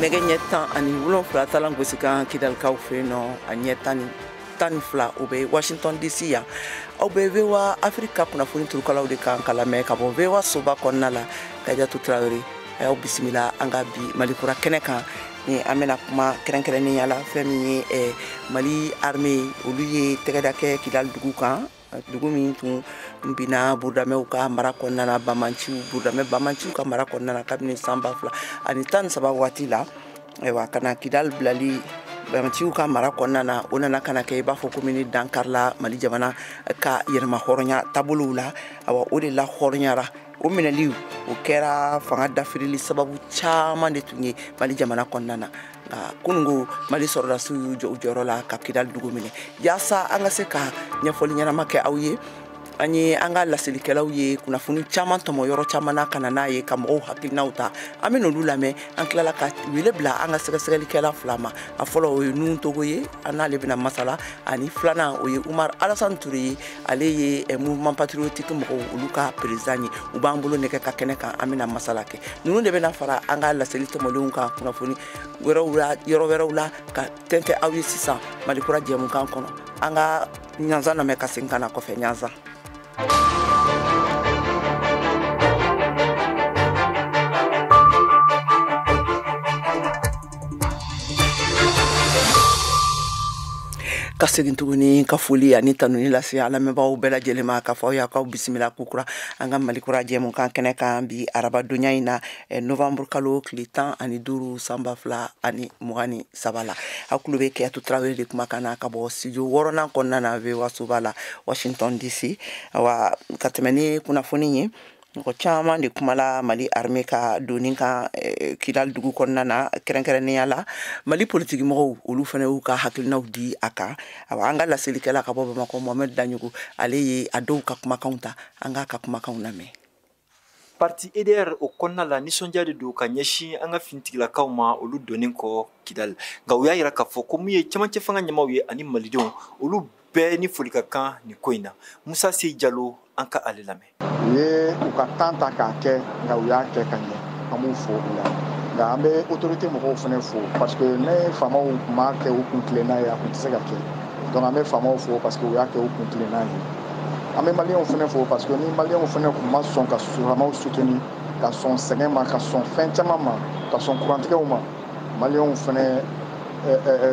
Nɛgɛ ɲɛ 17 talan gosi kan Kidalikaw fɛ yen nɔ, a ɲɛ 12 o bɛ Washington DC yan. Aw bɛ VOA Afrique kunnafoni turukalaw de kan ka lamɛn ka bɔ VOA soba kɔnɔna la. Kadiatou Traoré a y'aw bisimila an ka bi Malikura kɛnɛ kan. Ni an bɛna kuma kɛrɛnkɛrɛnnenya la fɛn min ye Mali armée, olu ye tɛgɛda kɛ Kidali dugu kan, dugu min tun binna Burudamɛw ka mara kɔnɔna na, Bamanciw, Burudamɛ Bamanciw ka mara kɔnɔna na kabini san 2013 waati la. Ayiwa, ka na Kidali bilali Bamanciw ka mara kɔnɔna na, o nana ka na kɛ i b'a fɔ komi ni dankarila Mali jamana ka yɛrɛma hɔrɔnya taabolow la. Awa, o de la hɔrɔnyara o minɛli, o kɛra fanga dafirili sababu caman de tun ye Mali jamana kɔnɔna na. Nka kununko Mali sɔrɔdasiw y'u jɔ u jɔyɔrɔ la ka Kidali dugu minɛ. Yaasa an ka se ka ɲɛfɔli ɲɛnama kɛ aw ye, an ye an ka laselikɛlaw ye kunnafoni caman tɔmɔ yɔrɔ caman na ka na n'a ye ka mɔgɔw hakilinaw ta. An bɛ n'olu lamɛn. An tilala ka wele bila an ka sɛgɛsɛgɛlikɛla fila ma. A fɔlɔ, o ye Nuhu Togo ye, an n'ale bɛna masala, ani filanan, o ye Umar Alassane Touré ye, ale ye Mouvement patriotique mɔgɔw, olu ka président ye. U b'an bolo nɛgɛ ka kɛnɛ kan, an bɛna masala kɛ. Ninnu de bɛna fara an ka laseli tɔmɔlenw kan kunnafoni wɛrɛw la, yɔrɔ wɛrɛw la, ka tɛntɛ aw ye sisan Malikura jɛmukan kɔnɔ. An ka ɲanzan lamɛn ka segin ka na kɔfɛ ɲanzan. Ka segin tuguni ka foli ani tanuni lase an lamɛnbagaw bɛɛ lajɛlen ma, k'a fɔ aw y'aw bisimila kokura an ka Malikura jɛmukan kɛnɛ kan bi arabadonya in na, novembre kalo tile 15 san 2023 la. Aw tulo bɛ Kadiatou Traoré de kumakan na ka bɔ studio wɔɔrɔnan kɔnɔna na VOA soba la, Washington DC. Awa, ka tɛmɛ ni kunnafoni ye, mɔgɔ caman de kumala Mali armée ka donni kan Kidali dugu kɔnɔna na, kɛrɛnkɛrɛnnenya la Mali politiki mɔgɔw, olu fana y'u ka hakilinaw di a kan. Awa, an ka laselikɛla ka bɔ Bamakɔ, Mohamed Daɲogo, ale ye a dɔw ka kumakanw ta. An k'a ka kumakanw lamɛn. Parti EDR o kɔnɔna la, nisɔndiya de don ka ɲɛsin an ka finitigilakaw ma, olu donnen kɔ Kidali. Nka u y'a yira k'a fɔ ko mun ye cɛmancɛ fanga ɲɛmaw ye ani malidenw, olu bɛɛ ni foli ka kan nin ko in na. Musa Se Jalo, an ka ale lamɛn. U ye u ka temps ta k'a kɛ, nka u y'a kɛ ka ɲɛ, an b'u fo o la. Nka an bɛ autorité mɔgɔw fana fo, parce que ne faamaw tun b'a kɛ u kun tilenna ye, a kun tɛ se ka kɛ. Donc an bɛ faamaw fo parce que u y'a kɛ u kun tilenna ye. An bɛ maliyɛnw fana fo parce que ni maliyɛnw fana tun ma sɔn ka faamaw soutenir, ka sɔn sɛgɛn ma, ka sɔn fɛn caman ma, ka sɔn kurantigɛw ma, maliyɛnw fana,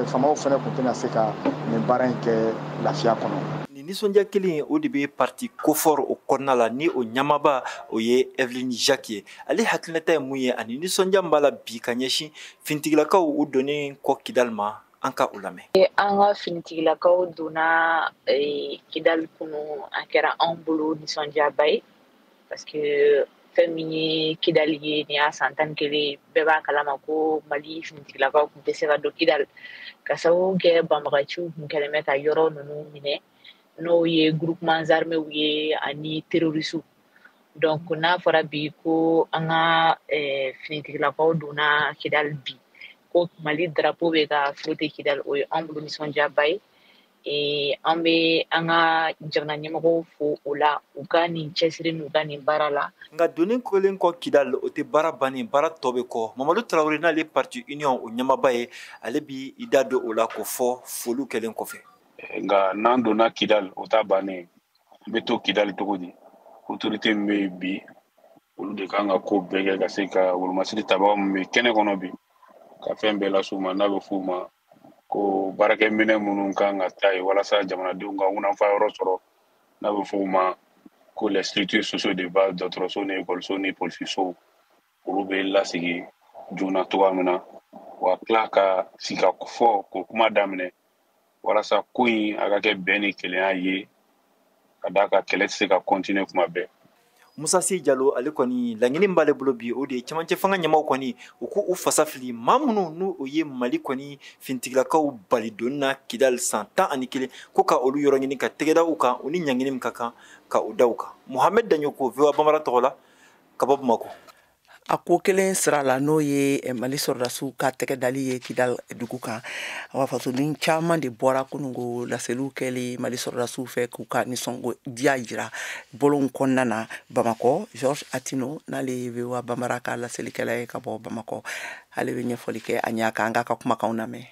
faamaw fana tun tɛna se ka nin baara in kɛ lafiya kɔnɔ. Nin nisɔndiya kelen o de bɛ parti COFOR o kɔnɔna la, ni o ɲɛmaaba o ye Evelyne Jacques ye. Ale hakilinata ye mun ye ani nisɔndiya min b'a la bi ka ɲɛsin finitigilakaw u donnen kɔ Kidali ma? An ka o lamɛn. An ka finitigilakaw donna Kidali kunu, a kɛra anw bolo nisɔndiyaba ye, parce que fɛn min ye Kidali ye, nin y'a san 11, bɛɛ b'a kalama ko Mali finitigilakaw tun tɛ se ka don Kidali ka sababu kɛ banbagaciw tun kɛlen bɛ ka yɔrɔ ninnu minɛ, n'o ye groupements armés ye ani terroristes. Donc n'a fɔra bi ko an ka finitigilakaw donna Kidali bi, ko Mali drapeau bɛ ka flotter Kidali, o ye anw bolo nisɔndiyaba ye. An bɛ an ka jamana ɲɛmɔgɔw fo o la, u ka nin cɛsiri n'u ka nin baara la. Nka donni kɛlen kɔ Kidali, o tɛ baara bannen, baara tɔ bɛ kɔ. Mamadu Tarawele, n'ale parti Union o ɲɛmaaba ye, ale bi i da don o la k'o fɔ foliw kɛlen kɔfɛ. Nka n'an donna Kidali, o t'a bannen. An bɛ to Kidali cogo di? Autorité min bɛ yen bi, olu de kan ka ko bɛɛ kɛ ka se ka wolomasiri tabaga min bɛ kɛnɛ kɔnɔ bi, ka fɛn bɛɛ las'u ma, n'a bɛ f'u ma ko baarakɛminɛ minnu kan ka taa yen walasa jamanadenw ka ŋunanfa yɔrɔ sɔrɔ, n'a bɛ f'o ma ko les structures sociaux de base, dɔgɔtɔrɔso ni ekɔliso ni polisisow, olu bɛ lasigi joona cogoya min na, wa tila ka sigi ka fɔ k'o kuma daminɛ walasa ko in a ka kɛ bɛn ni kelenya ye, ka d'a kan kɛlɛ tɛ se ka continuer kuma bɛɛ. Musa Se Jalo, ale kɔni laɲini b'ale bolo bi, o de ye cɛmancɛ fanga ɲɛmaw kɔni u k'u u fasa fili maa minnu n'u o ye Mali kɔni finitigilakaw bali donni na Kidali san 11, ko ka olu yɔrɔ ɲini ka tɛgɛ da u kan, u ni ɲangini min ka kan ka o da u kan. Mohamed Daɲoko, VOA Bambara tɔgɔ la ka bɔ Bamakɔ. A ko kelen sira la, n'o ye Mali sɔrɔdasiw ka tɛgɛ dali ye Kidal dugu kan. Awa, fasoden caman de bɔra kunungo laseliw kɛli Mali sɔrɔdasiw fɛ k'u ka nisɔndiya jira bɔlɔnw kɔnɔna na Bamakɔ. Georges Atino, n'ale ye VOA Bambara ka laselikɛla ye ka bɔ Bamakɔ, ale bɛ ɲɛfɔli kɛ a ɲɛ kan. An k'a ka kumakanw lamɛn.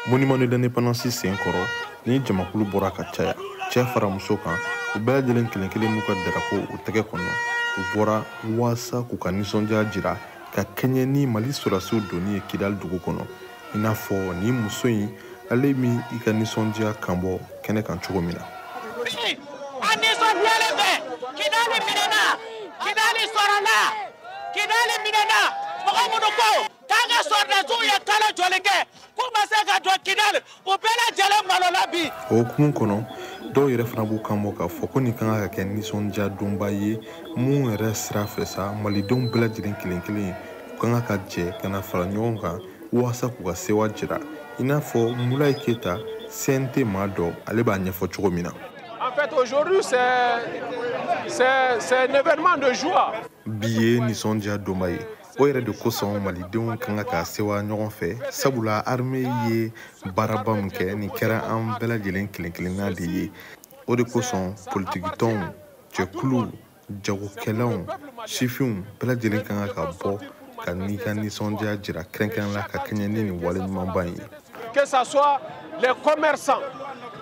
Monument de l'Indépendance sen kɔrɔ ni jamakulu bɔra ka caya, cɛ fara muso kan, u bɛɛ lajɛlen kelen kelen n'u ka darapo u tɛgɛ kɔnɔ, u bɔra waasa k'u ka nisɔndiya jira ka kɛɲɛ ni Mali sɔrɔdasiw donni ye Kidali dugu kɔnɔ. I n'a fɔ nin muso in, ale min i ka nisɔndiya kan bɔ kɛnɛ kan cogo min na. An nisɔndiyalen bɛ. Kidali minɛna, Kidali sɔrɔla, Kidali minɛna. Mɔgɔ minnu ko k'an ka sɔrɔdasiw ye kalo joli kɛ k'u ma se ka don Kidali, u bɛɛ lajɛlen malola bi. O hukumu kɔnɔ, dɔw yɛrɛ fana b'u kan bɔ k'a fɔ ko nin kan ka kɛ nisɔndiya donba ye mun yɛrɛ sira fɛ sa, malidenw bɛɛ lajɛlen kelen kelen u kan ka jɛ ka na fara ɲɔgɔn kan waasa k'u ka sewa jira. I n'a fɔ Mulayi Keyita, CNT maa dɔ, ale b'a ɲɛfɔ cogo min na. En fait, aujourd'hui, c'est un événement de joie. Bi ye nisɔndiya donba ye. O yɛrɛ de kosɔn malidenw kan ka sewa ɲɔgɔn fɛ, sabula armée ye baaraba min kɛ, nin kɛra an bɛɛ lajɛlen kelen kelenna de ye. O de kosɔn politikitɔnw, jɛkuluw, jagokɛlaw, sifinw bɛɛ lajɛlen kan ka bɔ ka n'i ka nisɔndiya jira kɛrɛnkɛrɛn la ka kɛɲɛ ni nin wale ɲumanba in ye. Que ça soit les commerçants,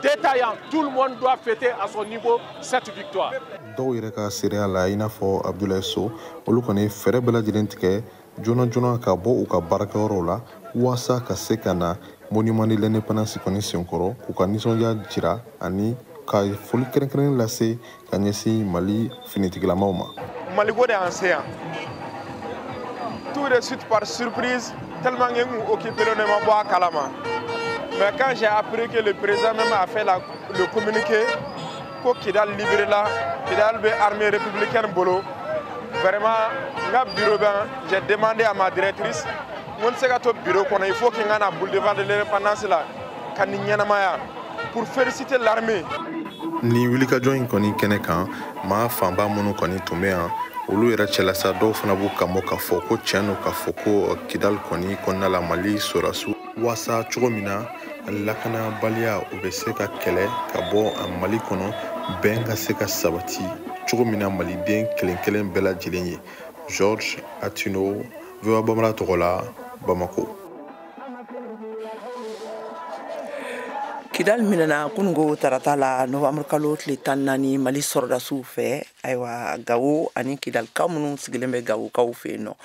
détaillants, tout le monde doit fêter à son niveau cette victoire. Dɔw yɛrɛ ka seereya la, i n'a fɔ Abdulayi So, olu kɔni fɛɛrɛ bɛɛ lajɛlen tigɛ joona joona ka bɔ u ka baarakɛyɔrɔw la waasa ka se ka na Monument de l'Indépendance kɔni senkɔrɔ k'u ka nisɔndiya jira ani ka foli kɛrɛnkɛrɛnnen lase ka ɲɛsin Mali finitigilamaw ma. Maliko de y'an se yan. Tout de suite par surprise, tellement que n occupé ne ma bɔ a kalama. Mais quand j'ai appris que le président même a fait le communiqué ko Kidal libéré la, Kidal bɛ armée républicaine bolo, vraiment n ka bureau bɛ, j'ai demandé à ma directrice, n ko n tɛ se ka to bureau kɔnɔ, il faut que n ka na boulevard de l'Indépendance la ka nin ɲɛnamaya pour féliciter l'armée. Nin wulikajɔ in kɔni kɛnɛ kan, maa fanba minnu kɔni tun bɛ yan, olu yɛrɛ cɛla sa, dɔw fana b'u kan bɔ k'a fɔ ko tiɲɛ don k'a fɔ ko Kidali kɔni kɔnɔna la Mali sɔrɔdasiw waasa cogo min na lakanabaliya o bɛ se ka kɛlɛ ka bɔ Mali kɔnɔ, bɛn ka se ka sabati cogo min na maliden kelen kelen bɛɛ lajɛlen ye. Georges Atino, VOA Bambara tɔgɔ la, Bamako. Kidal minɛna kunungo tarata la, novembre kalo tile 14, Mali sɔrɔdasiw fɛ. Ayiwa, Gawo ani Kidalikaw minnu sigilen bɛ Gawokaw fɛ yen nɔ,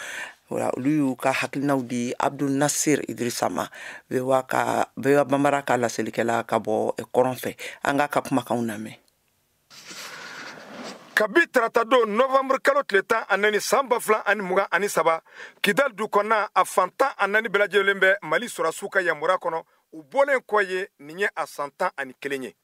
olu y'u ka hakilinaw di Abdul Nasir Idrissa ma, VOA ka VOA Bambara ka laselikɛla ka bɔ kɔrɔn fɛ. An k'a ka kumakanw lamɛn. Kabi tarata don novembre kalo tile 14 san 2023, Kidal du kɔnɔna a fan 14 bɛɛ lajɛlen bɛ Mali sɔrɔdasiw ka yamaruya kɔnɔ. U bɔlen kɔ ye, nin ye a san 11 ye.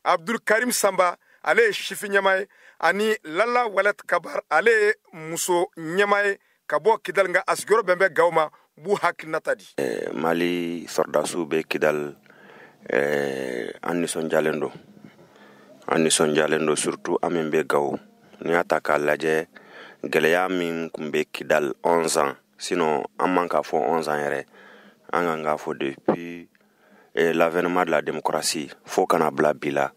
Abdul Karim Samba, ale ye sifin ɲɛma ye, ani Lala Walet Kabar, ale ye muso ɲɛma ye ka bɔ Kidal, nka a sigiyɔrɔ bɛn bɛ Gawo ma, b'u hakilinata di. Mali sɔrɔdasiw bɛ Kidal, an nisɔndiyalen don, an nisɔndiyalen don, surtout an min bɛ Gawo. N'i y'a ta k'a lajɛ, gɛlɛya min tun bɛ Kidal 11 ans, sinon an man k'a fɔ 11 ans yɛrɛ, an kan k'a fɔ depuis l'avènement de la démocratie fo kana bila bi la,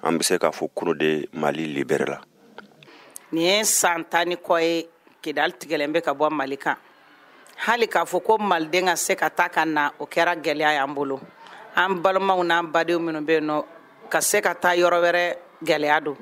an bɛ se k'a fɔ kunu de Mali libéré la. Nin ye san 10 ni kɔ ye Kidal tigɛlen bɛ ka bɔ Mali kan. Hali k'a fɔ ko maliden ka se ka taa ka na, o kɛra gɛlɛya y'an bolo. An balimaw n'an badenw minnu bɛ yen nɔ, ka se ka taa yɔrɔ wɛrɛ gɛlɛya don,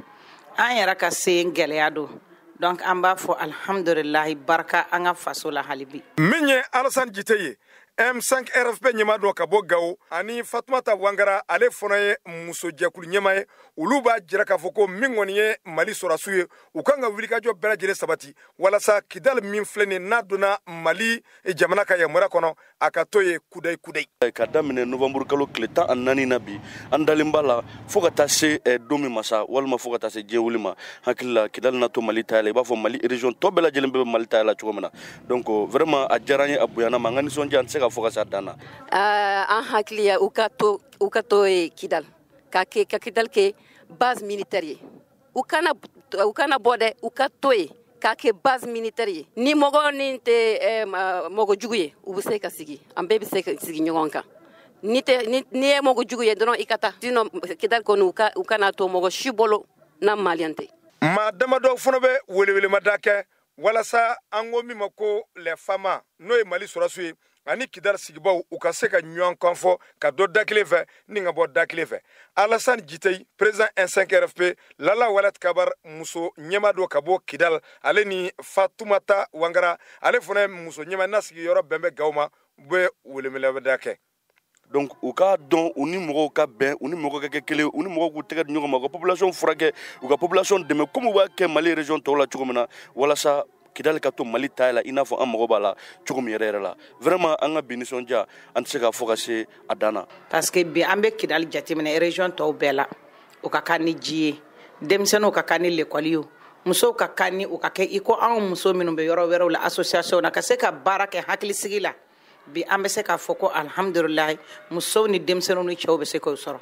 an yɛrɛ ka se yen gɛlɛya don. Donc an b'a fɔ alihamudulilayi, barika an ka faso la hali bi. Min ye Alassane Jite ye, M5 RFP ɲɛmaa dɔ ka bɔ Gawo, ani Fatumata Wangara, ale fana ye musojɛkulu ɲɛmaa ye, olu b'a jira k'a fɔ ko min kɔni ye Mali sɔrɔdasiw ye, u kan ka wulikajɔ bɛɛ lajɛlen sabati walasa Kidal min filɛ nin n'a donna Mali jamana ka yamaruya kɔnɔ, a ka to ye kudayi kudayi. Ka daminɛ novembre kalo tile 14 na bi, an dalen b'a la fo ka taa se don min ma sa, walima fo ka taa se diɲɛ wuli ma, hakili la Kidal na to Mali ta la, i b'a fɔ Mali région tɔ bɛɛ lajɛlen bɛ Mali ta la cogo min na. Donc vraiment a diyara an ye, a bonyana ma, an ka nisɔndiya an tɛ se ka fɔ ka s'a dan na. An hakili ya u ka to Kidal, ka kɛ ka Kidal kɛ base militaire ye. U kana bɔ dɛ, u ka to yen k'a kɛ base militaire ye. Ni mɔgɔ ni tɛ mɔgɔ jugu ye, u bɛ se ka sigi, an bɛɛ bɛ se ka sigi ɲɔgɔn kan. Ni ye mɔgɔ jugu ye dɔrɔn i ka taa, sinon Kidali kɔni u kana to mɔgɔ si bolo n'a malien tɛ. Maa damadɔ fana bɛ welewelemada kɛ walasa an ko min ma ko les FAMa, n'o ye Mali sɔrɔsiw ye, ani Kidali sigibaw, u ka se ka ɲɔgɔn kan fɔ ka dɔ da kelen fɛ ni ka bɔ da kelen fɛ. Alassane Jiteyi, président M5RFP, Lala Walet Kabar, muso ɲɛma dɔ ka bɔ Kidali, ale ni Fatumata Wangara, ale fana ye muso ɲɛma n'a sigiyɔrɔ bɛn bɛ Gawo ma, u bɛ welewelemada kɛ. Donc u k'a dɔn u ni mɔgɔw ka bɛn, u ni mɔgɔw ka kɛ kelen, u ni mɔgɔw k'u tɛgɛ di ɲɔgɔn ma, u ka population furakɛ, u ka population dɛmɛ komi u b'a kɛ Mali région tɔw la cogo min na, walasa Kidali ka to Mali ta la i n'a fɔ an mago b'a la cogo min yɛrɛ yɛrɛ la. Vraiment an ka bi nisɔndiya an tɛ se k'a fɔ ka se a dan na. Parce que bi an bɛ Kidali jateminɛ région tɔw bɛɛ la, o ka kan ni ji ye, denmisɛnninw ka kan ni l'école ye, musow ka kan ni u ka kɛ i ko anw muso minnu bɛ yɔrɔ wɛrɛw la association na, ka se ka baara kɛ hakilisigi la. Bi an bɛ se k'a fɔ ko alhamdulilayi, musow ni denmisɛnninw ni cɛw bɛ se k'o sɔrɔ.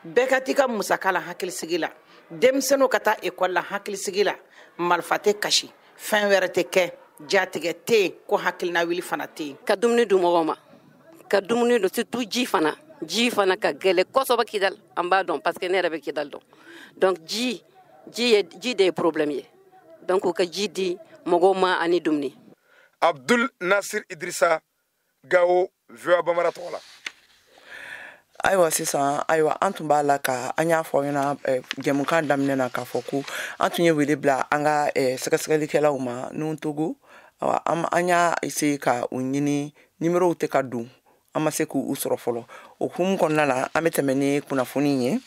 Bɛɛ ka t'i ka musaka la hakilisigi la, denmisɛnninw ka taa école la hakilisigi la, marifa tɛ kasi, fɛn wɛrɛ tɛ kɛ, jatigɛ tɛ yen, ko hakilina wuli fana tɛ yen. Ka dumuni di mɔgɔw ma, ka dumuni don, surtout ji fana, ji fana ka gɛlɛn kosɛbɛ Kidali, an b'a dɔn parce que ne yɛrɛ bɛ Kidali dɔn. Donc ji de ye problème ye, donc u ka ji di mɔgɔw ma ani dumuni. Abdul Nasir Idrissa, Gao, VOA Bambara tɔgɔ la. Ayiwa sisan, ayiwa an tun b'a la ka an y'a fɔ aw ɲɛna jɛmukan daminɛ na k'a fɔ ko an tun ye wele bila an ka sɛgɛsɛgɛlikɛlaw ma Nuntogo. An y'a essayer ka u ɲini, numéro tɛ ka don, an ma se k'u sɔrɔ fɔlɔ. O hukumu kɔnɔna la, an bɛ tɛmɛ ni kunnafoni ye.